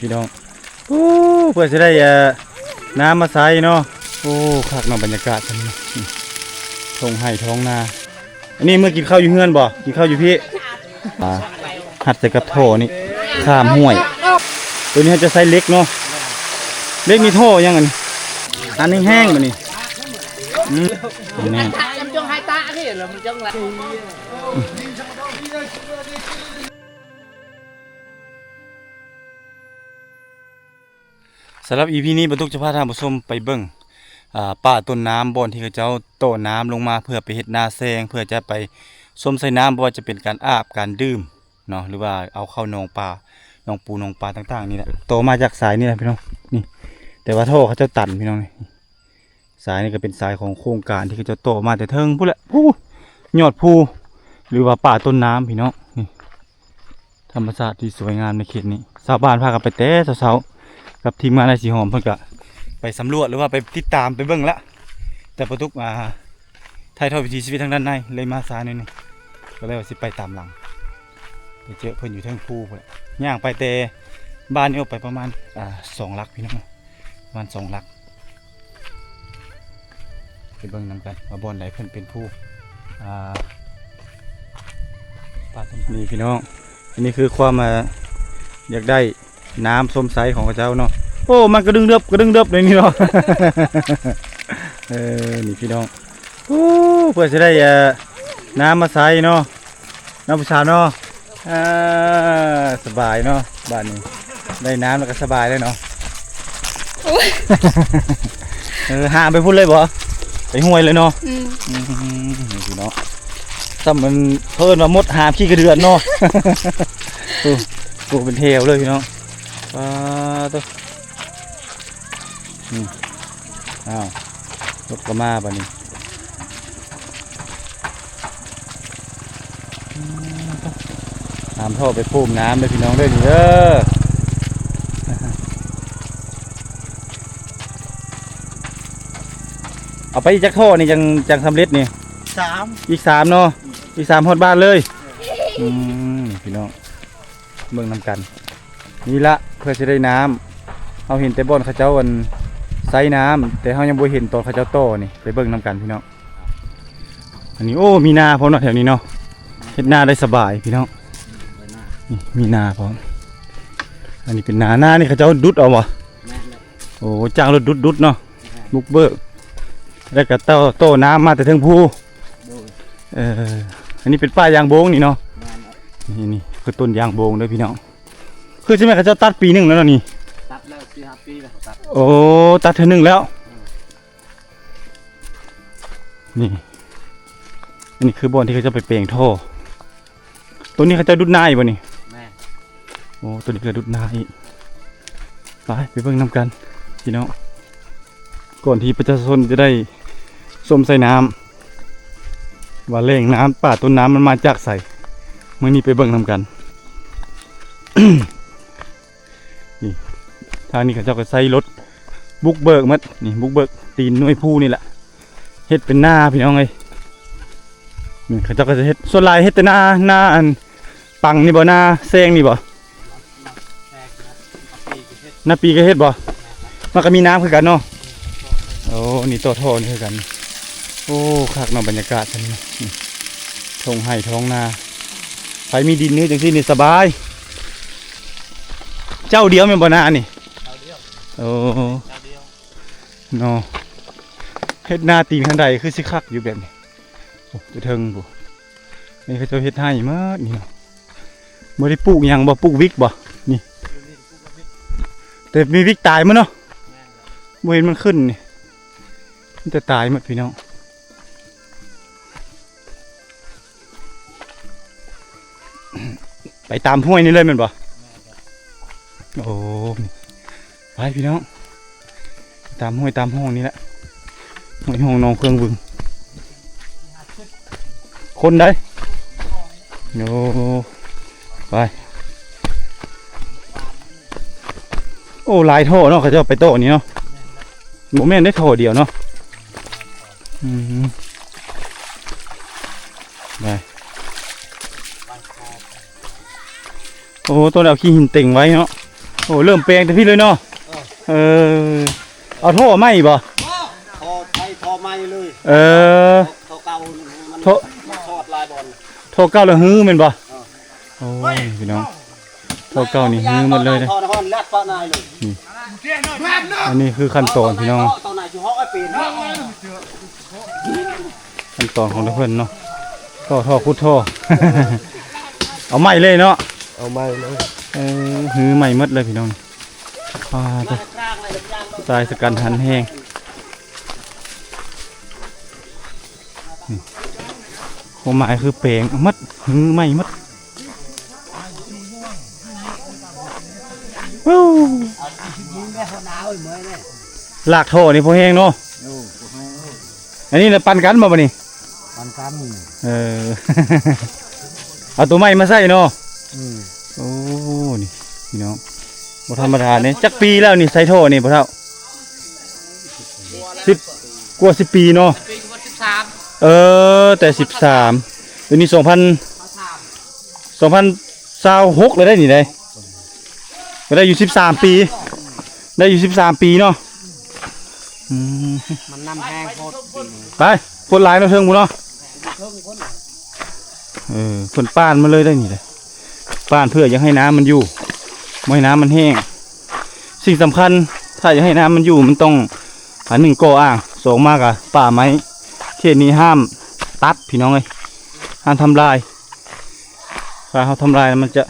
ພີ່ນ້ອງ ໂອ້ ເພື່ອຊິໄດ້ ເອີ ນ້ຳມາໃຊ້ເນາະ. ໂອ້ ຄັກເນາະ ບັນຍາກາດ ທົ່ງໄຮ່ທົ່ງນາ. ອັນນີ້ເມື່ອກິນເຂົ້າຢູ່ເຮືອນບໍ່? ກິນເຂົ້າຢູ່ພີ້. ອ່າ ຮັດໃສ່ກັບທໍ່ນີ້ ຂ້າມຫ້ວຍ. ໂຕນີ້ເຮົາຈະໃຊ້ເຫຼັກເນາະ. ເຫຼັກນີ້ທໍ່ຫຍັງອັນນີ້? ອັນແຫ້ງໆ ບາດນີ້. ອືມ ແໜ້ນ. ສຳລັບອີພີນີ້ ປາຕຸກຈະພາທ່ານຜູ້ຊົມໄປເບິ່ງ ອ່າ ປ່າຕົ້ນນ້ຳ ບ່ອນທີ່ເຂົາເຈົ້າຕໍ່ນ້ຳລົງມາເພື່ອໄປເຮັດນາແຊງ ເພື່ອຈະໄປຊົມໃສ່ນ້ຳ ບໍ່ວ່າຈະເປັນການອາບ ການດື່ມເນາະ ຫຼືວ່າເອົາເຂົ້າໜອງປາ ໜອງປູ ໜອງປາຕ່າງໆ ນີ້ແຫຼະ. ຕໍ່ມາຈາກສາຍນີ້ແຫຼະພີ່ນ້ອງ ນີ້ ແຕ່ວ່າທໍ່ເຂົາເຈົ້າຕັນພີ່ນ້ອງ ນີ້. ສາຍນີ້ກໍເປັນສາຍຂອງໂຄງການທີ່ເຂົາເຈົ້າຕໍ່ມາແຕ່ເທິງພຸ້ນແຫຼະ ພູ ຍອດພູ ຫຼືວ່າປ່າຕົ້ນນ້ຳພີ່ນ້ອງ. ນີ້ ທຳມະຊາດທີ່ສວຍງາມໃນເຂດນີ້ ຊາວບ້ານພາກັນໄປແຕ່ເຊົ້າໆ ກັບທີມງານອ້າຍສີຫອມ ເພິ່ນກະໄປສຳຫຼວດ ຫຼືວ່າໄປຕິດຕາມໄປເບິ່ງລະ. ແຕ່ປາຕຸກ ອ່າ ຖ່າຍທອດວິຖີຊີວິດທາງດ້ານໃນ ເລີຍມາຊ້າໜ້ອຍໜຶ່ງ ກໍເລີຍວ່າຊິໄປຕາມຫຼັງ ໄປເຈີເພິ່ນຢູ່ເທິງພູພຸ້ນແຫຼະ. ຍ່າງໄປແຕ່ບ້ານນີ້ອອກໄປປະມານ ອ່າ ສອງຫຼັກພີ່ນ້ອງ ປະມານສອງຫຼັກ. ໄປເບິ່ງນຳກັນວ່າບ່ອນໃດເພິ່ນເປັນຜູ້ ອ່າ ປາດຕົ້ນ. ນີ້ພີ່ນ້ອງ ອັນນີ້ຄືຄວາມ ອ່າ ຢາກໄດ້ນ້ຳຊົມໃຊ້ຂອງເຂົາເຈົ້າເນາະ. ໂອ້ ມັນກະດຶງເດີບ ກະດຶງເດີບໃນນີ້ເນາະ. ເອີ ນີ້ພີ່ນ້ອງ ໂອ້ ເພື່ອຊິໄດ້ ເອີ ນ້ຳມາໃຊ້ເນາະ ນ້ອງຜູ້ສາວເນາະ. ອ່າ ສະບາຍເນາະ ບາດນີ້ໄດ້ນ້ຳແລ້ວກໍສະບາຍເລີຍເນາະ. ໂອ້ຍ ເອີ ຫາມໄປພຸ້ນເລີຍບໍ່? ໄປຫ້ວຍເລີຍເນາະ. ອືມ ອືມ ນີ້ພີ່ນ້ອງ ຊ່ຳມັນເພິ່ນວ່າມົດຫາມຂີ້ກະເດືອນເນາະ. ໂອ້ ໂອ້ ເປັນແຖວເລີຍພີ່ນ້ອງ. ປາດໂທ້ ອືມ ອ້າວ ລົດກໍມາບາດນີ້. ຕາມທໍ່ໄປໂພມນ້ຳເດີພີ່ນ້ອງເດີ ນີ້ເດີ. ເອົາໄປອີກຈັກທໍ່ນີ້ ຈັ່ງ ຈັ່ງສຳເລັດນີ້? ສາມ ອີກສາມເນາະ. ອືມ ອີກສາມຮອດບ້ານເລີຍ. ເອີ ອືມ ພີ່ນ້ອງ ເບິ່ງນຳກັນ. ນີ້ລະ ເພື່ອຊິໄດ້ນ້ຳ ເຮົາເຫັນແຕ່ບ່ອນເຂົາເຈົ້າ ອັນ ໃຊ້ນ້ຳ ແຕ່ເຮົາຍັງບໍ່ເຫັນຕອນເຂົາເຈົ້າຕໍ່ນີ້ ໄປເບິ່ງນຳກັນພີ່ນ້ອງ. ອັນນີ້ ໂອ້ ມີນາພ້ອມເນາະແຖວນີ້ເນາະ ເຮັດນາໄດ້ສະບາຍພີ່ນ້ອງ. ນີ້ມີນາພ້ອມ ອັນນີ້ເປັນນາ ນານີ້ເຂົາເຈົ້າດຸດເອົາບໍ່? ແມ່ນແລ້ວ ໂອ້ ຈ້າງລົດດຸດໆ ເນາະ. ແມ່ນ ບຸກເບີກ ແລ້ວກໍຕໍ່ ຕໍ່ນ້ຳມາແຕ່ເທິງພູ. ໂດຍ ເອີ ອັນນີ້ເປັນປ່າຢາງໂບງນີ້ເນາະ. ແມ່ນແລ້ວ ນີ້ ນີ້ຄືຕົ້ນຢາງໂບງເດີພີ່ນ້ອງ. ຄືຊິແມ່ນເຂົາເຈົ້າຕັດປີໜຶ່ງແລ້ວເນາະນີ້. ຕັດແລ້ວ ສີ່ຫ້າປີແລ້ວເຂົາຕັດ. ໂອ້ ຕັດເທື່ອໜຶ່ງແລ້ວ. ເອີ ນີ້ ອັນນີ້ຄືບ່ອນທີ່ເຂົາເຈົ້າໄປແປງທໍ່. ໂຕນີ້ເຂົາເຈົ້າດຸດນາອີກບໍ່ນີ້? ແມ່ນ ໂອ້ ໂຕນີ້ກໍດຸດນາອີກ. ໄປ ໄປເບິ່ງນຳກັນພີ່ນ້ອງ ກ່ອນທີ່ປະຊາຊົນຈະໄດ້ຊົມໃສ່ນ້ຳ ວ່າແຫຼ່ງນ້ຳ ປ່າຕົ້ນນ້ຳມັນມາຈາກໃສ. ມື້ນີ້ໄປເບິ່ງນຳກັນ. ນີ້ ທາງນີ້ເຂົາເຈົ້າກໍໃຊ້ລົດບຸກເບີກໝົດ. ນີ້ ບຸກເບີກຕີນໜ່ວຍພູນີ້ແຫຼະ ເຮັດເປັນນາພີ່ນ້ອງເອີຍ. ນີ້ເຂົາເຈົ້າກໍຈະເຮັດ ສ່ວນຫຼາຍເຮັດແຕ່ນາ ນາອັນປັງນີ້ບໍ່? ນາແຊງນີ້ບໍ່? ນາປີກໍເຮັດບໍ່? ມັນກໍມີນ້ຳຄືກັນເນາະ. ໂອ້ ນີ້ຕໍ່ທໍ່ນີ້ຄືກັນ. ໂອ້ ຄັກເນາະ ບັນຍາກາດ ນີ້ ທົ່ງໄຮ່ທົ່ງນາ. ໃຜມີດິນຢູ່ຈັ່ງຊີ້ນີ້ສະບາຍ. ເຈົ້າດຽວແມ່ນບໍ່ນານີ້? ເຈົ້າດຽວ. ໂອ້ ເຈົ້າດຽວເນາະ. ເຮັດນາຕີນຄັນໄດຄືຊິຄັກຢູ່ແບບນີ້. ໂອ້ ຢູ່ເທິງພຸ້ນ ນີ້ເຂົາເຈົ້າເຮັດໄຮ່ໝົດນີ້ເນາະ. ບໍ່ໄດ້ປູກຫຍັງບໍ່? ປູກວິກບໍ່ນີ້? ແຕ່ມີວິກຕາຍໝົດເນາະ. ແມ່ນແລ້ວ ບໍ່ເຫັນມັນຂຶ້ນນີ້ ມີແຕ່ຕາຍໝົດພີ່ນ້ອງ. ໄປຕາມຫ້ວຍນີ້ເລີຍແມ່ນບໍ່? ແມ່ນແລ້ວ ໂອ້ ໄປພີ່ນ້ອງ ຕາມຫ້ວຍຕາມຮ່ອງນີ້ແຫຼະ ຫ້ວຍຮ່ອງໜອງເຄືອງວຶງ. ຄົນໃດ? ໂອ້ ໄປ. ໂອ້ ຫຼາຍທໍ່ເນາະ ເຂົາເຈົ້າໄປຕໍ່ນີ້ເນາະ. ບໍ່ແມ່ນໄດ້ທໍ່ດຽວເນາະ. ອືມ ໄປ. ໂອ້ ຕ້ອງໄດ້ເອົາຂີ້ຫີນເຕັງໄວ້ເນາະ. ໂອ້ ເລີ່ມແປງແຕ່ພີ້ເລີຍເນາະ. ເອີ ເອີ ເອົາທໍ່ໃໝ່ບໍ່? ທໍ່ໄປທໍ່ໃໝ່ເລີຍ. ເອີ ທໍ່ເກົ່າມັນ ທໍ່ ມັນຊອດຫຼາຍບ່ອນ. ທໍ່ເກົ່າລະຮື້ແມ່ນບໍ່? ເອີ ໂອ້ຍ ພີ່ນ້ອງ ທໍ່ເກົ່ານີ້ຮື້ໝົດເລີຍເດ້. ນີ້ ອັນນີ້ຄືຂັ້ນຕອນພີ່ນ້ອງ. ຂັ້ນຕອນຂອງເພິ່ນເນາະ ຕໍ່ທໍ່ ຂຸດທໍ່ ເອົາໃໝ່ເລີຍເນາະ. ເອົາໃໝ່ເລີຍ. ເອີ ຮື້ໃໝ່ໝົດເລີຍພີ່ນ້ອງ. ອ່າ ຕາຍສະກັນຫັນແຮງ. ນີ້ ຄວາມໝາຍຄືແປງໝົດ ຮື້ໃໝ່ໝົດ. ລາກທໍ່ນີ້ພໍແຮງເນາະ. ອັນນີ້ລະປັນກັນບໍ່ບາດນີ້? ປັນກັນ. ເອີ ເອົາໂຕໃໝ່ມາໃສ່ເນາະ. ອືມ ໂອ້ ນີ້ພີ່ນ້ອງ ບໍ່ທຳມະດາເດ້. ຈັກປີແລ້ວນີ້ໃສ່ທໍ່ນີ້ພໍ່ເຖົ້າ? ສິບ ກວ່າສິບປີເນາະ. ເອີ ແຕ່ສິບສາມ ດຽວນີ້ສອງພັນ ສອງພັນຊາວຫົກແລ້ວໄດ໋ນີ້ໄດ໋. ກໍໄດ້ຢູ່ສິບສາມປີ ໄດ້ຢູ່ສິບສາມປີເນາະ. ອືມ ມັນນ້ຳແຮງໂພດປີນີ້. ໄປ ໂພດຫຼາຍເນາະ ເທິງພຸ້ນເນາະ. ເອີ ເພິ່ນປ້ານມາເລີຍໄດ໋ນີ້ເດ້ ປ້ານເພື່ອຢາກໃຫ້ນ້ຳມັນຢູ່ ບໍ່ໃຫ້ນ້ຳມັນແຫ້ງ. ສິ່ງສຳຄັນ ຖ້າຢາກໃຫ້ນ້ຳມັນຢູ່ ມັນຕ້ອງ ອັນໜຶ່ງ ກໍ່ອ່າງ ສອງ ມາກະປ່າໄມ້. ເຂດນີ້ຫ້າມຕັດພີ່ນ້ອງເອີຍ ຫ້າມທຳລາຍ. ຖ້າເຮົາທຳລາຍມັນຈະ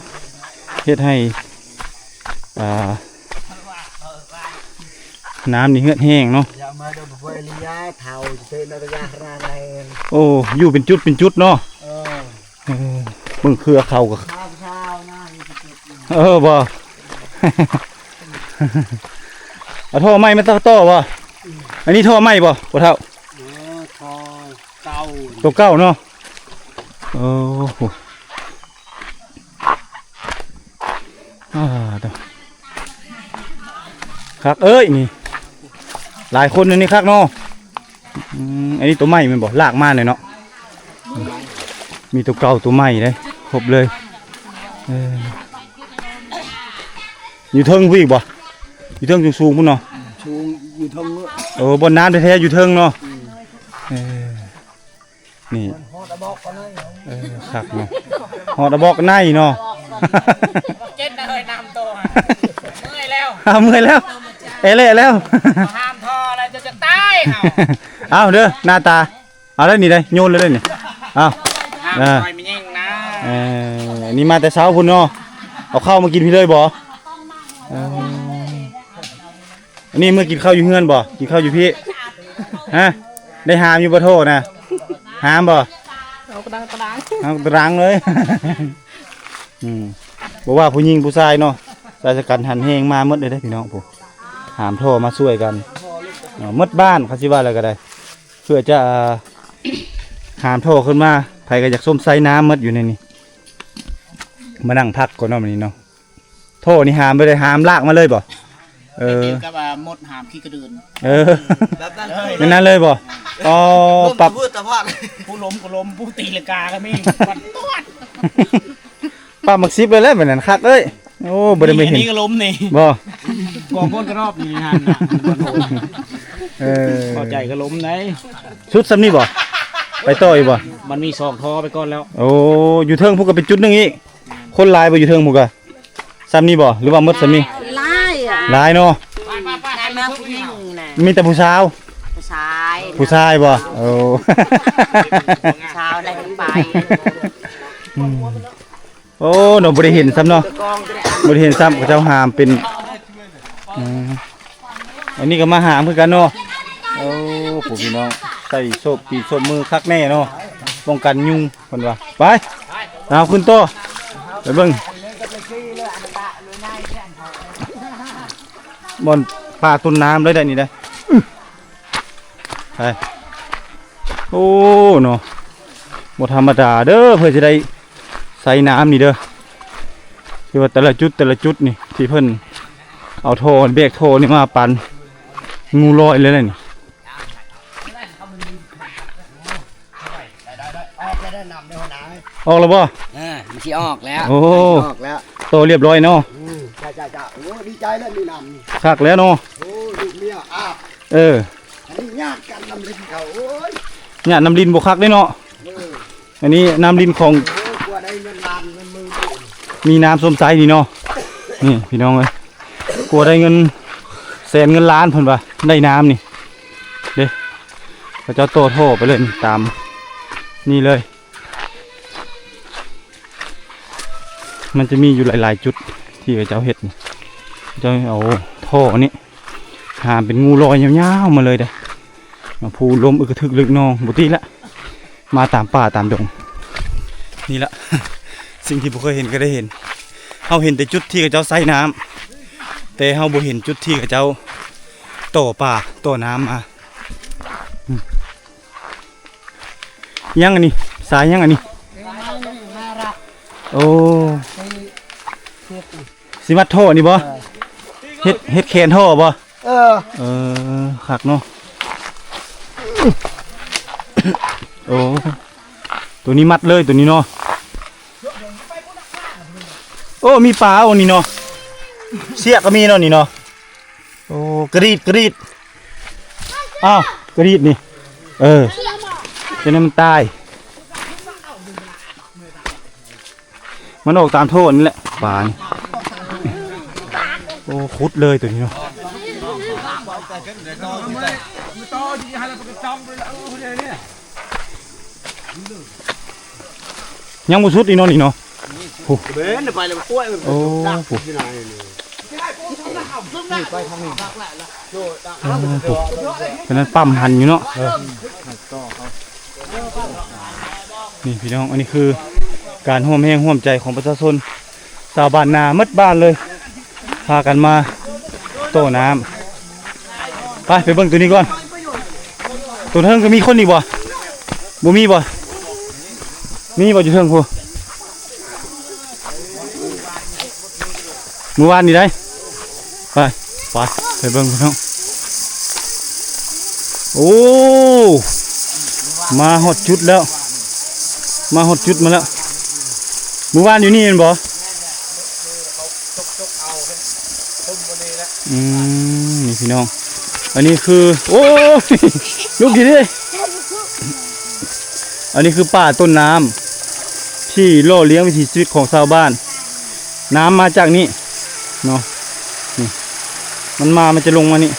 ເຮັດໃຫ້ ອ່າ ນ້ຳນີ້ເຫືອດແຫ້ງເນາະ. ໂອ້ ຢູ່ເປັນຈຸດເປັນຈຸດເນາະ. ເອີ ເບິ່ງເຄືອເຂົາກໍ ເອີ ບໍ່ ເອົາທໍ່ໃໝ່ມາຕໍ່ບໍ່? ອັນນີ້ທໍ່ໃໝ່ບໍ່ພໍ່ເຖົ້າ? ເອີ ທໍ່ເກົ່າ ໂຕເກົ່າເນາະ. ໂອ້ໂຫ ອ່າ ໂທ້ ຄັກເອີຍ ນີ້ຫຼາຍຄົນຢູ່ນີ້ ຄັກເນາະ. ອືມ ອັນນີ້ໂຕໃໝ່ແມ່ນບໍ່? ລາກມາແຫຼະເນາະ. ມີໂຕເກົ່າໂຕໃໝ່ເດ້ ຄົບເລີຍ. ເອີ ຢູ່ເທິງພຸ້ນອີກບໍ່? ຢູ່ເທິງສູງໆພຸ້ນເນາະ. ສູງ ຢູ່ເທິງເນາະ. ໂອ້ ບ່ອນນ້ຳແທ້ໆຢູ່ເທິງເນາະ. ອືມ ເອີ ນີ້ ເອີ ຄັກເນາະ ຮອດອະບອກໃນເນາະ. ເຈັດນະເຮີຍ ນ້ຳໂຕ ເມື່ອຍແລ້ວ ອ້າວ ເມື່ອຍແລ້ວ ແອແຫຼະແລ້ວ ຫ້າມທໍ່ແລ້ວ ຈະ ຈະຕາຍເຮົາ. ເອົາເດີ ໜ້າຕາ ເອົາໄດ້ນີ້ໄດ້ ໂຍນເລີຍໄດ້ນີ້. ເອົາ ຫ້າມ ເອີ ຕໍ່ຍແມ່ຍິງນະ. ເອີ ນີ້ມາແຕ່ເຊົ້າພຸ້ນເນາະ ເອົາເຂົ້າມາກິນພີ້ເລີຍບໍ່? ເອີ ອັນນີ້ເມື່ອກິນເຂົ້າຢູ່ເຮືອນບໍ່? ກິນເຂົ້າຢູ່ພີ້ ຮະ? ໄດ້ຫາມຢູ່ບໍ່ໂທນະ? ຫາມບໍ່? ເອົາກະດັງກະດັງ ເອົາກະດັງເລີຍ. ອືມ ບໍ່ວ່າຜູ້ຍິງຜູ້ຊາຍເນາະ ຊາຍຊະກັນຫັນແຮງມາໝົດເລີຍເດ້ພີ່ນ້ອງ. ຜູ້ຫາມທໍ່ມາຊ່ວຍກັນເນາະ ໝົດບ້ານ ເຂົາຊິວ່າແລ້ວກໍໄດ້ ເພື່ອຈະ ອ່າ ຫາມທໍ່ຂຶ້ນມາ. ໃຜກໍຢາກຊົມໄຊນ້ຳໝົດຢູ່ໃນນີ້. ມານັ່ງພັກກ່ອນເນາະມື້ນີ້ເນາະ. ທໍ່ນີ້ຫາມບໍ່ໄດ້ ຫາມລາກມາເລີຍບໍ່? ເອີ ຄືກັບວ່າມົດຫາມຂີ້ກະເດີນ. ເອີ ແບບນັ້ນເລີຍ ແມ່ນນັ້ນເລີຍບໍ່? ອໍ ປັບ ລົມຕະວືດຕະວາດ ຜູ້ລົມກໍລົມ ຜູ້ຕີລັງກາກໍມີ ປັບໝາກສິບເລີຍແຫຼະ ແບບນັ້ນຄັກເອີຍ. ໂອ້ ບໍ່ໄດ້ມາເຫັນ ອັນນີ້ກໍລົມນີ້ບໍ່? ກອງກົ້ນກະຮອບນີ້ຫັ້ນນະ. ເອີ ພໍໃຈກໍລົມໄດ໋. ສຸດສ່ຳນີ້ບໍ່? ໄປຕໍ່ອີກບໍ່? ມັນມີສອງທໍ່ໄປກ່ອນແລ້ວ. ໂອ້ ຢູ່ເທິງພຸ້ນກໍເປັນຈຸດໜຶ່ງອີກ. ຄົນຫຼາຍບໍ່ຢູ່ເທິງພຸ້ນກະ? ສ່ຳນີ້ບໍ່ ຫຼືວ່າໝົດສ່ຳນີ້? ຫຼາຍ ຫຼາຍເນາະ. ຫຼາຍມາກຜູ້ຍິງນະ. ມີແຕ່ຜູ້ສາວ? ຜູ້ຊາຍ ຜູ້ຊາຍບໍ່? ໂອ້ ຜູ້ສາວໄດ້ໄປ. ອືມ ໂອ້ ເນາະ ບໍ່ໄດ້ເຫັນຊ້ຳເນາະ ບໍ່ໄດ້ເຫັນຊ້ຳ ເຂົາເຈົ້າຫາມເປັນ ອືມ ອັນນີ້ກໍມາຫາມຄືກັນເນາະ. ໂອ້ ຜູ້ພີ່ນ້ອງ ໃສ່ໂຊບຕີນໂຊບມືຄັກແນ່ເນາະ ປ້ອງກັນຍຸງ ເພິ່ນວ່າ. ໄປ ເຮົາຂຶ້ນຕໍ່ ໄປເບິ່ງບ່ອນປ່າຕົ້ນນ້ຳເລີຍໄດ໋ນີ້ໄດ໋. ໄປ ໂອ້ ເນາະ ບໍ່ທຳມະດາເດີ ເພື່ອຊິໄດ້ໃຊ້ນ້ຳນີ້ເດີ. ຄືວ່າແຕ່ລະຈຸດ ແຕ່ລະຈຸດນີ້ ທີ່ເພິ່ນເອົາທໍ່ ແບກທໍ່ນີ້ມາປານງູລອຍເລີຍນະນີ້. ອອກແລ້ວເດີ ນຳເດີຫົວໜ້າເອີຍ. ອອກແລ້ວບໍ່? ເອີ ມັນຊິອອກແລ້ວ. ໂອ້ ອອກແລ້ວ ໂຕຮຽບຮ້ອຍເນາະ. ອືມ ຈ້າ ໂອ້ ດີໃຈແລ້ວມີນ້ຳນີ້ ຄັກແລ້ວເນາະ. ໂອ້ ລູກເມຍອາບ ເອີ ອັນນີ້ຍາດກັນນ້ຳລິນເຂົາ ໂອ້ຍ ຍາດນ້ຳລິນບໍ່ຄັກເດ້ເນາະ. ເອີ ອັນນີ້ນ້ຳລິນຂອງ ໂອ້ຍ ກວ່າໄດ້ເງິນລ້ານເງິນໝື່ນ ມີນ້ຳຊົມໃຊ້ນີ້ເນາະ. ນີ້ພີ່ນ້ອງເອີຍ ກວ່າໄດ້ເງິນແສນເງິນລ້ານເພິ່ນວ່າ ໄດ້ນ້ຳນີ້ເດ້. ເຂົາເຈົ້າຕໍ່ທໍ່ໄປເລີຍ ນີ້ຕາມນີ້ເລີຍ. ມັນຈະມີຢູ່ຫຼາຍໆຈຸດທີ່ເຂົາເຈົ້າເຮັດນີ້ ເຂົາເຈົ້າເອົາທໍ່ນີ້ຫາມເປັນງູລອຍຍາວໆມາເລີຍເດ້. ມາພູລົມອຶກກະທຶກລຶກໜອງ ບໍ່ຕິລະ ມາຕາມປ່າຕາມດົງ. ນີ້ລະ ສິ່ງທີ່ບໍ່ເຄີຍເຫັນກໍໄດ້ເຫັນ. ເຮົາເຫັນແຕ່ຈຸດທີ່ເຂົາເຈົ້າໃສ່ນ້ຳ ແຕ່ເຮົາບໍ່ເຫັນຈຸດທີ່ເຂົາເຈົ້າຕໍ່ປ່າຕໍ່ນ້ຳມາ. ຫຍັງອັນນີ້? ສາຍຫຍັງອັນນີ້? ໂອ້ ຊິມັດທໍ່ນີ້ບໍ່? ເອີ ເຮັດ ເຮັດແຂນທໍ່ບໍ່? ເອີ ເອີ ຄັກເນາະ. ໂອ້ ໂຕນີ້ມັດເລີຍໂຕນີ້ເນາະ. ໂອ້ ມີປາ ໂອ້ ນີ້ເນາະ ເຊຍກະມີເນາະນີ້ເນາະ. ໂອ້ ກະດີດ ກະດີດ ອ້າວ ກະດີດນີ້ ເອີ ຈະນັ້ນມັນຕາຍ ມັນອອກຕາມທໍ່ນີ້ແຫຼະ ປານີ້. ໂອ້ ຂຸດເລີຍໂຕນີ້ເນາະ. ຍັງບໍ່ສຸດອີກເນາະນີ້ເນາະ. ໂອ້ ເບນໄປແລ້ວ ໂອ້ຍ ໂອ້ ໄປທາງນີ້ ໂອ້ ອັນນັ້ນປ້ຳຫັ້ນຢູ່ເນາະ. ເອີ ນີ້ພີ່ນ້ອງ ອັນນີ້ຄືການຮ່ວມແຮງຮ່ວມໃຈຂອງປະຊາຊົນ ຊາວບ້ານນາໝົດບ້ານເລີຍ ພາກັນມາຕໍ່ນ້ຳ. ໄປ ໄປເບິ່ງໂຕນີ້ກ່ອນ. ໂຕເທິງກໍມີຄົນອີກບໍ່? ບໍ່ມີບໍ່? ມີບໍ່ຢູ່ເທິງພຸ້ນ? ມື້ວານນີ້ໄດ໋. ໄປ ໄປ ໄປເບິ່ງພີ່ນ້ອງ. ໂອ້ ມາຮອດຈຸດແລ້ວ ມາຮອດຈຸດມາແລ້ວ. ມື້ວານຢູ່ນີ້ແມ່ນບໍ່? ອືມ ນີ້ພີ່ນ້ອງ ອັນນີ້ຄື ໂອ້ຍ ລຸກດີໆ. ອັນນີ້ຄືປ່າຕົ້ນນ້ຳທີ່ຫຼໍ່ລ້ຽງວິຖີຊີວິດຂອງຊາວບ້ານ. ນ້ຳມາຈາກນີ້ເນາະ ນີ້ ມັນມາ ມັນຈະລົງມານີ້.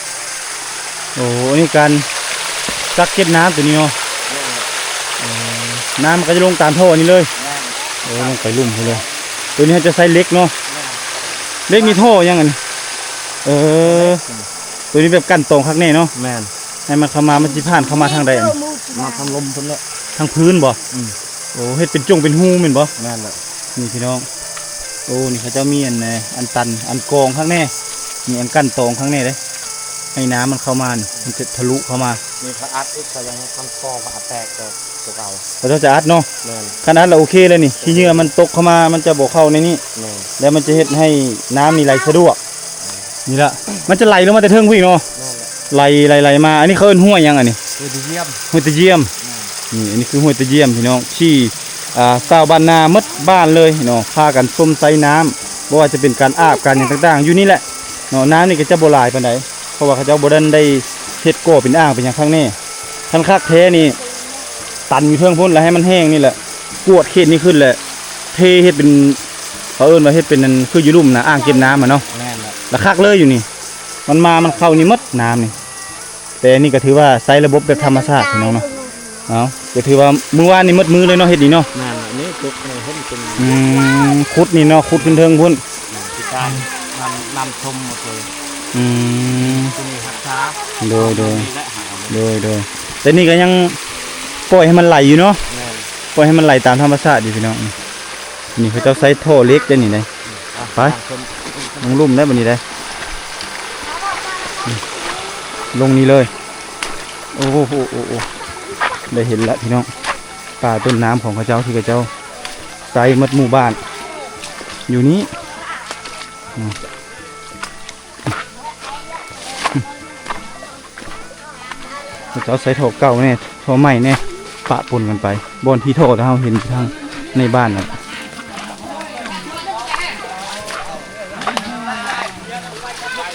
ໂອ້ ອັນນີ້ການກັກເກັບນ້ຳໂຕນີ້ເນາະ. ແມ່ນ ເອີ ນ້ຳມັນກໍຈະລົງຕາມທໍ່ນີ້ເລີຍ. ແມ່ນ ໂອ້ ລົງໄປລຸ່ມພຸ້ນເລີຍ. ໂຕນີ້ເຮົາຈະໃຊ້ເຫຼັກເນາະ. ແມ່ນ ເຫຼັກນີ້ທໍ່ຫຍັງອັນນີ້? ເອີ ໂຕນີ້ແບບກັ່ນຕອງຄັກແນ່ເນາະ. ແມ່ນ ໃຫ້ມັນເຂົ້າມາ ມັນຊິຜ່ານເຂົ້າມາທາງໃດອັນນີ້? ມາທາງລົມພຸ້ນແຫຼະ ທາງພື້ນບໍ່? ອືມ ໂອ້ ເຮັດເປັນຈົ່ງເປັນຮູແມ່ນບໍ່? ແມ່ນແຫຼະ ນີ້ພີ່ນ້ອງ. ໂອ້ ນີ້ເຂົາເຈົ້າມີອັນ ອັນຕັນ ອັນກອງຂ້າງໃນ ມີອັນກັ້ນຕອງຂ້າງໃນເດ້ ໃຫ້ນ້ຳມັນເຂົ້າມານີ້ ມັນຈະທະລຸເຂົ້າມາ. ນີ້ເຂົາອັດອີກ ເຂົາຍັງທຳທໍ່ ເຂົາອັດແຕກ ແຕ່ຕົວເກົ່າ ເຂົາເຈົ້າຈະອັດເນາະ. ແມ່ນ ຄັນອັດລະໂອເຄເລີຍນີ້ ຂີ້ເຫຍື້ອມັນຕົກເຂົ້າມາ ມັນຈະບໍ່ເຂົ້າໃນນີ້. ແມ່ນ ແລ້ວມັນຈະເຮັດໃຫ້ນ້ຳນີ້ໄຫຼສະດວກ. ນີ້ລະ ມັນຈະໄຫຼລົງມາແຕ່ເທິງພຸ້ນອີກເນາະ. ແມ່ນແຫຼະ ໄຫຼ ໄຫຼ ໄຫຼມາ. ອັນນີ້ເຂົາເອີ້ນຫ້ວຍຫຍັງອັນນີ້? ຫ້ວຍຕະຢ້ຽມ ຫ້ວຍຕະຢ້ຽມ. ແມ່ນ ນີ້ ອັນນີ້ຄືຫ້ວຍຕະຢ້ຽມພີ່ນ້ອງ ທີ່ ອ່າ ຊາວບ້ານນາໝົດບ້ານເລີຍເນາະ ພາກັນຊົມໃຊ້ນ້ຳ ບໍ່ວ່າຈະເປັນການອາບ ການຫຍັງຕ່າງໆ ຢູ່ນີ້ແຫຼະເນາະ. ນ້ຳນີ້ກໍຈະບໍ່ຫຼາຍປານໃດ ເພາະວ່າເຂົາເຈົ້າບໍ່ທັນໄດ້ເຮັດກໍ່ເປັນອ່າງເປັນຫຍັງຄັກແນ່. ຄັນຄັກແທ້ນີ້ ຕັນຢູ່ເທິງພຸ້ນ ແລ້ວໃຫ້ມັນແຫ້ງນີ້ແຫຼະ ກວດເຂດນີ້ຂຶ້ນ ແລ້ວເທເຮັດເປັນ ເຂົາເອີ້ນວ່າເຮັດເປັນອັນ ຄືຢູ່ລຸ່ມນະ ອ່າງເກັບນ້ຳຫັ້ນເນາະ. ແມ່ນແຫຼະ ລະຄັກເລີຍຢູ່ນີ້ ມັນມາ ມັນເຂົ້ານີ້ໝົດນ້ຳນີ້. ແຕ່ອັນນີ້ກໍຖືວ່າໃຊ້ລະບົບແບບທຳມະຊາດພີ່ນ້ອງເນາະ. ເອົາ ກໍຖືວ່າມື້ວານນີ້ໝົດມື້ເລີຍເນາະ ເຮັດນີ້ເນາະ. ແມ່ນ ອັນນີ້ເຮັດເປັນ ອືມ ຂຸດນີ້ເນາະ ຂຸດຂຶ້ນເທິງພຸ້ນ ແມ່ນ ທີ່ການນຳ ນຳຊົມໝົດເລີຍ. ອືມ ຕົວນີ້ຮັກສາ ໂດຍ ໂດຍ ຕົວນີ້ແຫຼະ ໂດຍ ໂດຍ. ແຕ່ນີ້ກໍຍັງປ່ອຍໃຫ້ມັນໄຫຼຢູ່ເນາະ. ແມ່ນ ປ່ອຍໃຫ້ມັນໄຫຼຕາມທຳມະຊາດຢູ່ພີ່ນ້ອງ. ນີ້ເຂົາເຈົ້າໃຊ້ທໍ່ເຫຼັກເດ້ນີ້ເດ້. ໄປ ລົງລຸ່ມໄດ້ບັດນີ້ເດ້ ລົງນີ້ເລີຍ. ໂອ້ໂຫ ໂອ້ໂຫ ໄດ້ເຫັນລະພີ່ນ້ອງ ປ່າຕົ້ນນ້ຳຂອງເຂົາເຈົ້າ ທີ່ເຂົາເຈົ້າໃຊ້ໝົດໝູ່ບ້ານຢູ່ນີ້. ເຂົາເຈົ້າໃຊ້ທໍ່ເກົ່າແດ່ ທໍ່ໃໝ່ແດ່ ປະປົນກັນໄປ. ບ່ອນທີ່ທໍ່ທີ່ເຮົາເຫັນຢູ່ທາງໃນບ້ານນັ້ນ.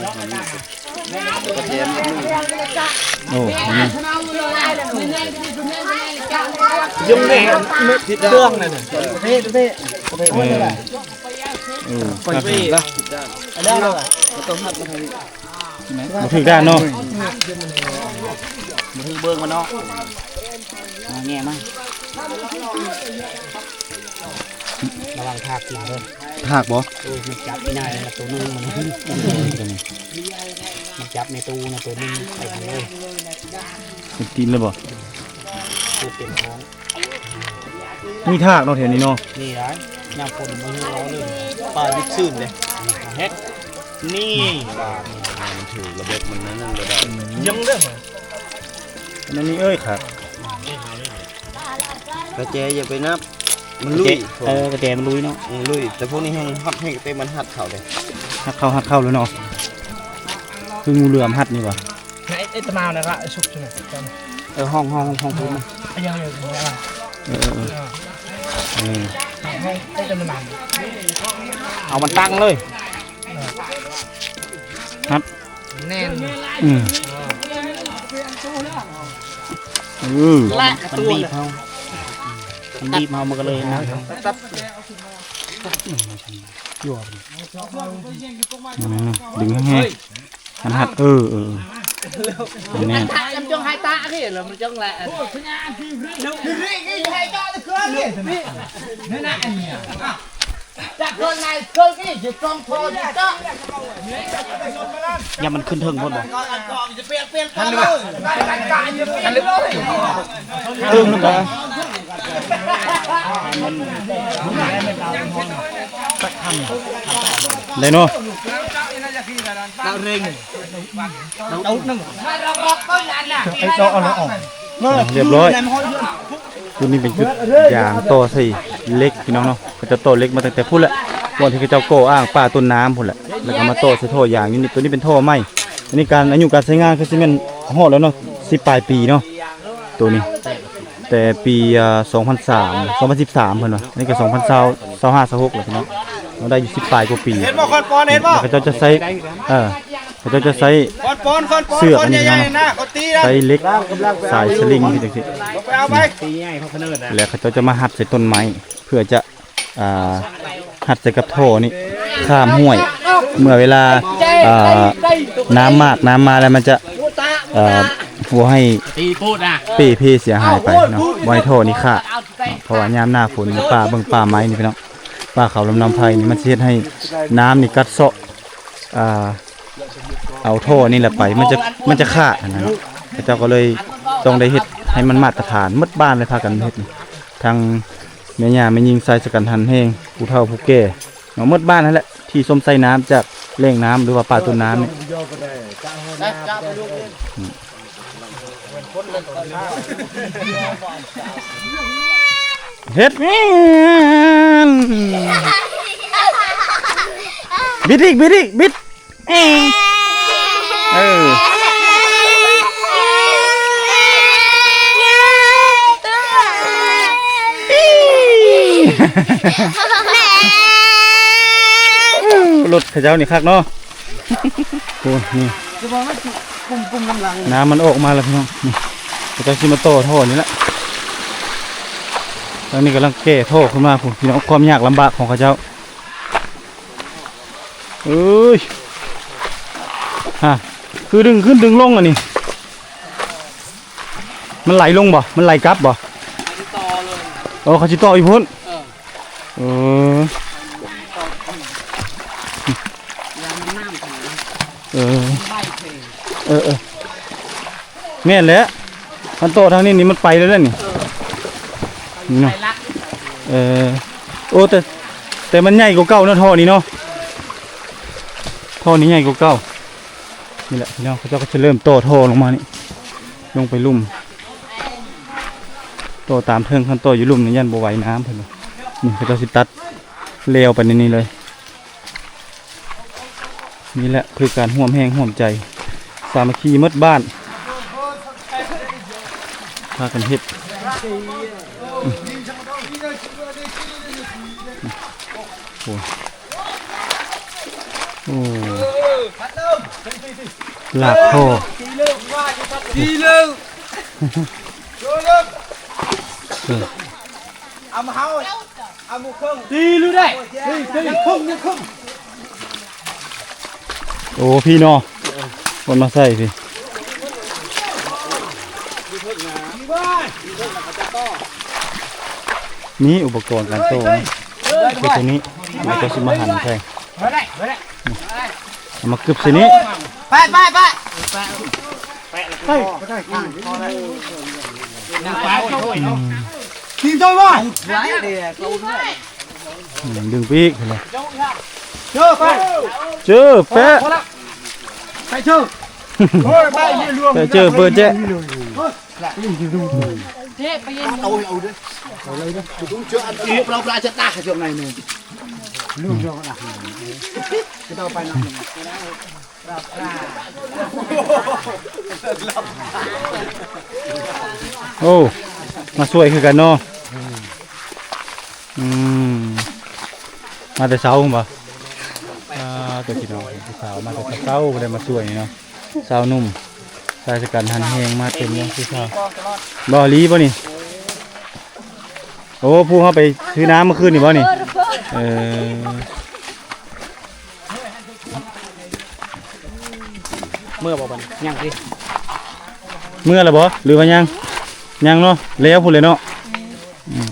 ໂອ້ ນີ້ ຍຸງແນ່ເຄື່ອງນັ້ນນະ ເພະ ເພະ ເພະ ເອີ ເອີ ປອຍເພະ ອັນນັ້ນລະ ບໍ່ຖືກດ້ານເນາະ ບໍ່ຖືກເບິ່ງມັນເນາະ ມາແງ່ມາ ລະວັງທາກກິນເດີ ທາກບໍ່? ເອີ ມັນຈັບອີ່ນາຍລະໂຕໜຶ່ງ ມັນຈັບໃນຕູ້ນະໂຕໜຶ່ງ ໄປເລີຍ ມັນກິນເລີຍບໍ່? ເຕັມທ້ອງ ມີທາກເນາະແຖວນີ້ເນາະ ນີ້ຫຼາຍ ຍາມຝົນບໍ່ຮູ້ເອົາເລີຍ ປາດິບຊື່ນເດ້ ເຮັດ ນີ້ບາດນີ້ ມັນຖືກລະບົບມັນນັ້ນນັ້ນບໍ່ໄດ້ ຍັງເດີ ອັນນີ້ເອີຍຄັກ ກະແຈຢ່າໄປນັບ ມັນລຸຍ ເອີ ກະແຈມັນລຸຍເນາະ ເອີ ລຸຍ ແຕ່ພວກນີ້ແຮ່ງຮັດ ແຮ່ງເຕັມມັນຮັດເຂົ້າເດ້ ຮັດເຂົ້າ ຮັດເຂົ້າແລ້ວເນາະ ຄືງູເຫຼືອມຮັດນີ້ຫວາ ໃນເອດຕະມາວນະລະສຸກນະ ເອີ ຫ້ອງ ຫ້ອງ ຫ້ອງ ຫ້ອງພຸ້ນນະ ເອີ ເອີ ເອີ ເອີ ເອົາມັນຕັ້ງເລີຍ ຮັດ ແໜ້ນ ອືມ ເອີ ມັນບີບເຮົາ ມັນບີບເຮົາ ມັນກະເລີຍໜັກເຮົາ ອືມ ດຶງແຮງໆ ມັນຮັດ ເອີ ເອີ ເອີ ແໜ້ນ ມັນຈົ່ງຫາຍຕານີ້ ແລ້ວມັນຈົ່ງແລະ ຢ່າມັນຂຶ້ນເທິງພຸ້ນບໍ່? ເທິງຫັ້ນບໍ່? ໄດ້ເນາະ ດາວເລັ່ງ ໄອ້ເຈາະເອົາແລ້ວອອກ ຮຽບຮ້ອຍ ຈຸດນີ້ເປັນຈຸດຢາງຕໍ່ໃສ່ເຫຼັກ ພີ່ນ້ອງເນາະ ເຂົາເຈົ້າຕໍ່ເຫຼັກມາຕັ້ງແຕ່ພຸ້ນແຫຼະ ບ່ອນທີ່ເຂົາເຈົ້າກໍ່ອ່າງປາຕົ້ນນ້ຳພຸ້ນແຫຼະ ແລ້ວກໍມາຕໍ່ໃສ່ທໍ່ຢາງຢູ່ນີ້ ໂຕນີ້ເປັນທໍ່ໃໝ່ ອັນນີ້ການອາຍຸການໃຊ້ງານຄືຊິແມ່ນຮອດແລ້ວເນາະ ສິບປາຍປີເນາະ ໂຕນີ້ ແຕ່ປີ ອາ ສອງພັນສາມ ສອງພັນສິບສາມເພິ່ນວ່າ ອັນນີ້ກໍສອງພັນຊາວ ຊາວຫ້າ ຊາວຫົກແລ້ວພີ່ນ້ອງ ເຮົາໄດ້ຢູ່ສິບປາຍກວ່າປີ ເຫັນບໍ່ ຄອນປອນ ເຫັນບໍ່ ແລ້ວເຂົາເຈົ້າຈະໃຊ້ ເອີ ເຂົາເຈົ້າຈະໃຊ້ ຄອນປອນ ຄອນປອນ ເຊືອກອັນນີ້ພີ່ນ້ອງ ໃຊ້ເຫຼັກສາຍສະລິງຈັ່ງຊີ້ ໄປເອົາໄປ ແລ້ວເຂົາເຈົ້າຈະມາຮັດໃສ່ຕົ້ນໄມ້ ເພື່ອຈະ ອ່າ ຮັດໃສ່ກັບທໍ່ນີ້ ຂ້າມຫ້ວຍ ເມື່ອເວລາ ອ່າ ນ້ຳມາກນ້ຳມາແລ້ວມັນຈະ ເອີ ບໍ່ໃຫ້ເປ່ເພເສຍຫາຍໄປເນາະ ບໍ່ໃຫ້ທໍ່ນີ້ຂາດ ເພາະວ່າຍາມໜ້າຝົນນີ້ ປ່າເບິ່ງປ່າໄມ້ນີ້ພີ່ນ້ອງ ປ່າເຂົາລຳນຳໄພນີ້ ມັນຊິເຮັດໃຫ້ນ້ຳນີ້ກັດເຊາະ ອ່າ ເອົາທໍ່ນີ້ແຫຼະໄປ ມັນຈະ ມັນຈະຂາດຫັ້ນນະ ເຂົາເຈົ້າກໍເລີຍຕ້ອງໄດ້ເຮັດໃຫ້ມັນມາດຕະຖານ ໝົດບ້ານເລີຍພາກັນເຮັດ ທັງແມ່ຍ່າແມ່ຍິງຊາຍຊະກັນຫັນແຮງ ຜູ້ເຖົ້າຜູ້ແກ່ເນາະ ໝົດບ້ານຫັ້ນແຫຼະ ທີ່ຊົມໃຊ້ນ້ຳຈາກແຫຼ່ງນ້ຳ ຫຼືວ່າປາຕົ້ນນ້ຳນີ້ ເຮັດແມ່ນ ບິດອີກ ບິດອີກ ບິດ ເອີ ລົດເຂົາເຈົ້ານີ້ຄັກເນາະ ໂອ້ຍ ນີ້ ນ້ຳມັນອອກມາແລ້ວພີ່ນ້ອງ ນີ້ ເຈົ້າຊິມາຕໍ່ທໍ່ນີ້ລະ. ທາງນີ້ກຳລັງແກ່ທໍ່ຂຶ້ນມາພຸ້ນ ພີ່ນ້ອງ ຄວາມຍາກລຳບາກຂອງເຂົາເຈົ້າ. ເອີຍ ຮະ ຄືດຶງຂຶ້ນດຶງລົງອັນນີ້ ມັນໄຫຼລົງບໍ່? ມັນໄຫຼກັບບໍ່? ເຂົາຊິຕໍ່ເລີຍ ໂອ້ ເຂົາຊິຕໍ່ຢູ່ພຸ້ນ. ເອີ ເອີ ຢ່າມັນນ້ຳເຂົ້າ ເອີ ໄຫຼເພ ເອີ ເອີ ແມ່ນແຫຼະ ຄັນຕໍ່ທາງນີ້ນີ້ມັນໄປແລ້ວນີ້ ເອີ ນີ້ເນາະ ໄປລະ ເອີ ໂອ້ ແຕ່ ແຕ່ມັນໃຫຍ່ກວ່າເກົ່າເນາະ ທໍ່ນີ້ເນາະ ທໍ່ນີ້ໃຫຍ່ກວ່າເກົ່າ. ນີ້ແຫຼະພີ່ນ້ອງ ເຂົາເຈົ້າກໍຈະເລີ່ມຕໍ່ທໍ່ລົງມານີ້ ລົງໄປລຸ່ມ ຕໍ່ຕາມເທິງ ຄັນຕໍ່ຢູ່ລຸ່ມນີ້ຢ້ານບໍ່ໄຫວນ້ຳເພິ່ນວ່າ. ນີ້ເຂົາເຈົ້າຊິຕັດແລວໄປໃນນີ້ເລີຍ. ນີ້ແຫຼະຄືການຮ່ວມແຮງຮ່ວມໃຈ ສາມັກຄີໝົດບ້ານ ພາກັນເຮັດ ໂອ້ ໂອ້ ລາກທໍ່ ເອີ ຕີຢູ່ໄດ໋ ຕີ ຕີ ຍັງຄົງ ຍັງຄົງ. ໂອ້ ພີ້ເນາະ ຄົນມາໃສ່ພີ້ ມີອຸປະກອນການໂຕ້ນະ ຄືຕົວນີ້ ແລ້ວກໍຊິມາຫັນໃສ່ ເອົາມາກຶບໃສ່ນີ້ ໄປ ໄປ ໄປ ໄປ ໄປ ໄປ ອືມ ທີມເຈົ້າວ່າ ອືມ ດຶງໄປອີກ ເຈີ ໄປ ເຈີ ແປະ ໄປເຈີ ໂອ້ຍ ໄປເຈີ ເປີດແຈະ ເດ້ ໄປເຢັນ ເອົາ ເອົາເດີ້ ເອົາເລີຍເດີ້ ເຈົ້າອັນ ເອົາປະລາ ປະລາຈະຕາ ເຈົ້າໄງນີ້ ລູກເຈົ້ານະ ເຈົ້າໄປນຳ ໂອ້ ມາຊ່ວຍຄືກັນເນາະ ອືມ ມາແຕ່ເຊົ້າພຸ້ນບໍ່? ອ່າ ຕົວພີ່ນ້ອງຜູ້ສາວມາແຕ່ເຊົ້າ ບໍ່ໄດ້ມາຊ່ວຍນີ້ເນາະ ຊາວໜຸ່ມ ຊາຍຊະກັນຫັນແຮງມາເຕັມເລີຍຜູ້ສາວ ບໍ່ ອີ່ຫຼີບໍ່ນີ້? ໂອ້ ຜູ້ເຮົາໄປຊື້ນ້ຳເມື່ອຄືນນີ້ບໍ່ນີ້? ເອີ ເມື່ອບໍ່ບັດນີ້ ຍັງຕິ ເມື່ອແລ້ວບໍ່ ຫຼືວ່າຍັງ? ຍັງເນາະ ແລ້ວພຸ້ນແຫຼະເນາະ ອືມ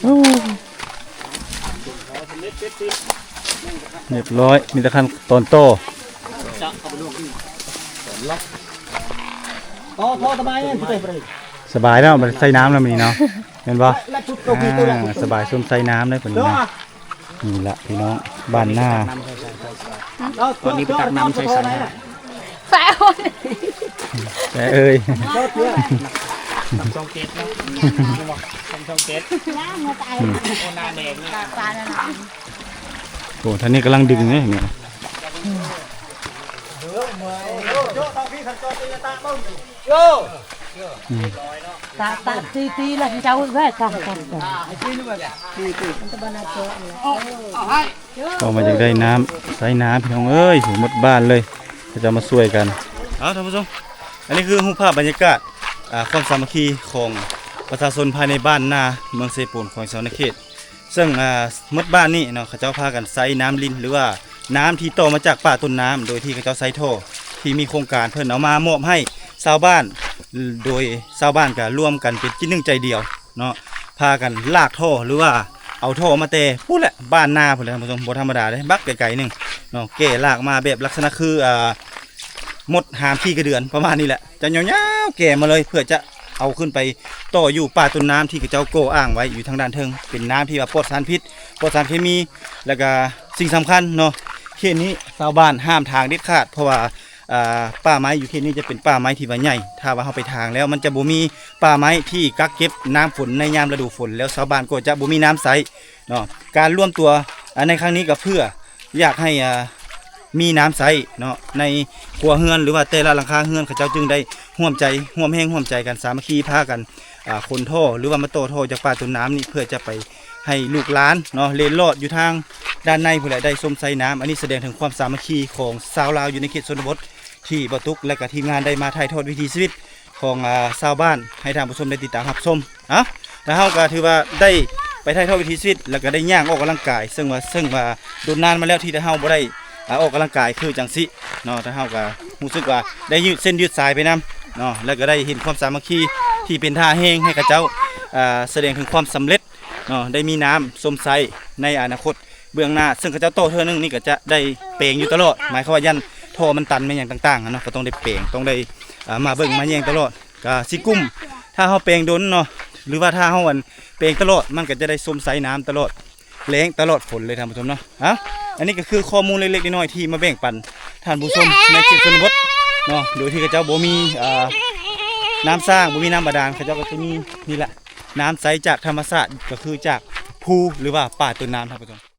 ໂອ້ ຮຽບຮ້ອຍ ມີແຕ່ຂັ້ນຕອນຕໍ່ ຕໍ່ ຕໍ່ສະບາຍ ສະບາຍແລ້ວ ບໍ່ໄດ້ໃສ່ນ້ຳແລ້ວມື້ນີ້ເນາະ ແມ່ນບໍ່? ອ່າ ສະບາຍຊົມໃສ່ນ້ຳເດ້ເພິ່ນນີ້ນະ ນີ້ລະພີ່ນ້ອງ ບ້ານນາ ຕອນນີ້ໄປຕັກນ້ຳໃສ່ສັນ ແຊະເອີຍ ສາມສອງເຈັດເນາະ ສາມສອງເຈັດ ອືມ ໂອ້ ໜ້າແດງນີ້ ໂອ້ ທາງນີ້ກຳລັງດຶງເດ້ນີ້ ໂຍ ອືມ ຕາ ຕາ ຕີ ຕີລະເຈົ້າເອີຍ ຕາ ຕາ ຕາ ເອົາມາຈາກໄດ້ນ້ຳ ໃສ່ນ້ຳ ພີ່ນ້ອງເອີຍ ໝົດບ້ານເລີຍ ເຂົາເຈົ້າມາຊ່ວຍກັນ ເອົາ ທ່ານຜູ້ຊົມ ອັນນີ້ຄືຮູບພາບບັນຍາກາດ ອ່າ ຄວາມສາມັກຄີຂອງປະຊາຊົນພາຍໃນບ້ານນາ ເມືອງເຊໂປນ ແຂວງສະຫວັນນະເຂດ ເຊິ່ງ ອ່າ ໝົດບ້ານນີ້ເນາະ ເຂົາເຈົ້າພາກັນໃຊ້ນ້ຳລິນ ຫຼືວ່ານ້ຳທີ່ຕໍ່ມາຈາກປ່າຕົ້ນນ້ຳ ໂດຍທີ່ເຂົາເຈົ້າໃຊ້ທໍ່ທີ່ມີໂຄງການເພິ່ນເອົາມາມອບໃຫ້ຊາວບ້ານ ໂດຍຊາວບ້ານກໍລວມກັນເປັນຈິດໜຶ່ງໃຈດຽວເນາະ ພາກັນລາກທໍ່ ຫຼືວ່າເອົາທໍ່ມາແຕ່ພຸ້ນແຫຼະ ບ້ານນາພຸ້ນແຫຼະທ່ານຜູ້ຊົມ ບໍ່ທຳມະດາເດ້ ບັກໄກໆໜຶ່ງເນາະ ແກ່ລາກມາແບບລັກສະນະຄື ອ່າ ມົດຫາມຂີ້ກະເດືອນ ປະມານນີ້ແຫຼະ ຈະຍາວໆແກ່ມາເລີຍ ເພື່ອຈະເອົາຂຶ້ນໄປຕໍ່ຢູ່ປ່າຕົ້ນນ້ຳທີ່ເຂົາເຈົ້າກໍ່ອ້າງໄວ້ຢູ່ທາງດ້ານເທິງ ເປັນນ້ຳທີ່ວ່າປອດສານພິດ ປອດສານເຄມີ ແລ້ວກະສິ່ງສຳຄັນເນາະ ເຂດນີ້ຊາວບ້ານຫ້າມຖາງເດັດຂາດ ເພາະວ່າ ອ່າ ປ່າໄມ້ຢູ່ເຂດນີ້ຈະເປັນປ່າໄມ້ທີ່ວ່າໃຫຍ່ ຖ້າວ່າເຮົາໄປຖາງແລ້ວ ມັນຈະບໍ່ມີປ່າໄມ້ທີ່ກັກເກັບນ້ຳຝົນໃນຍາມລະດູຝົນ ແລ້ວຊາວບ້ານກໍຈະບໍ່ມີນ້ຳໃຊ້ ເນາະ ການລວມຕົວ ອ່າ ໃນຄັ້ງນີ້ກໍເພື່ອຢາກໃຫ້ ອ່າ ມີນ້ຳໃຊ້ເນາະ ໃນຄົວເຮືອນ ຫຼືວ່າແຕ່ລະຫຼັງຄາເຮືອນ ເຂົາເຈົ້າຈຶ່ງໄດ້ຮ່ວມໃຈ ຮ່ວມແຮງຮ່ວມໃຈກັນ ສາມັກຄີພາກັນ ອ່າ ຂົນທໍ່ ຫຼືວ່າມາຕໍ່ທໍ່ຈາກປ່າຕົ້ນນ້ຳນີ້ ເພື່ອຈະໄປ ໃຫ້ລູກຫຼານເນາະ ເລນລອດຢູ່ທາງດ້ານໃນພຸ້ນແຫຼະ ໄດ້ຊົມໃຊ້ນ້ຳ. ອັນນີ້ສະແດງເຖິງຄວາມສາມັກຄີຂອງຊາວລາວຢູ່ໃນເຂດຊົນນະບົດ ທີ່ບ່າວຕຸກ ແລະກະທີມງານໄດ້ມາຖ່າຍທອດວິຖີຊີວິດຂອງ ອາ ຊາວບ້ານ ໃຫ້ທ່ານຜູ້ຊົມໄດ້ຕິດຕາມຮັບຊົມ. ເອົ້າ ແລະເຮົາກະຖືວ່າໄດ້ໄປຖ່າຍທອດວິຖີຊີວິດ ແລະກະໄດ້ຍ່າງອອກກຳລັງກາຍ ເຊິ່ງວ່າ ເຊິ່ງວ່າດົນນານມາແລ້ວທີ່ເຮົາບໍ່ໄດ້ ອາ ອອກກຳລັງກາຍຄືຈັ່ງຊີ້ເນາະ. ແຕ່ເຮົາກະຮູ້ສຶກວ່າໄດ້ຍືດເສັ້ນຍືດສາຍໄປນຳເນາະ ແລະກະໄດ້ເຫັນຄວາມສາມັກຄີທີ່ເປັນທ່າແຮງໃຫ້ເຂົາເຈົ້າ ອາ ສະແດງເຖິງຄວາມສຳເລັດເນາະ ໄດ້ມີນ້ຳຊົມໃຊ້ໃນອະນາຄົດເບື້ອງໜ້າ. ເຊິ່ງເຂົາເຈົ້າຕໍ່ເທື່ອໜຶ່ງນີ້ກະຈະໄດ້ແປງຢູ່ຕະຫຼອດ ໝາຍຄວາມວ່າຢ້ານທໍ່ມັນຕັນແມ່ນຫຍັງຕ່າງໆຫັ້ນເນາະ ກະຕ້ອງໄດ້ແປງ ຕ້ອງໄດ້ ອາ ມາເບິ່ງມາແຍງຕະຫຼອດ. ກະຊິກຸ້ມ ຖ້າເຮົາແປງດົນເນາະ ຫຼືວ່າຖ້າເຮົາ ອັນ ແປງຕະຫຼອດ ມັນກະຈະໄດ້ຊົມໃຊ້ນ້ຳຕະຫຼອດແລ້ງຕະຫຼອດຝົນເລີຍທ່ານຜູ້ຊົມເນາະ. ເອົ້າ ອັນນີ້ກະຄືຂໍ້ມູນເລັກໆນ້ອຍໆທີ່ມາແບ່ງປັນທ່ານຜູ້ຊົມໃນເຂດຊົນນະບົດເນາະ ໂດຍທີ່ເຂົາເຈົ້າບໍ່ມີ ອາ ນ້ຳສ້າງ ບໍ່ມີນ້ຳບາດານ ເຂົາເຈົ້າກະຈະມີນີ້ແຫຼະ ນ້ຳໃຊ້ຈາກທຳມະຊາດ ກະຄືຈາກພູ ຫຼືວ່າປ່າຕົ້ນນ້ຳທ່ານຜູ້ຊົມ.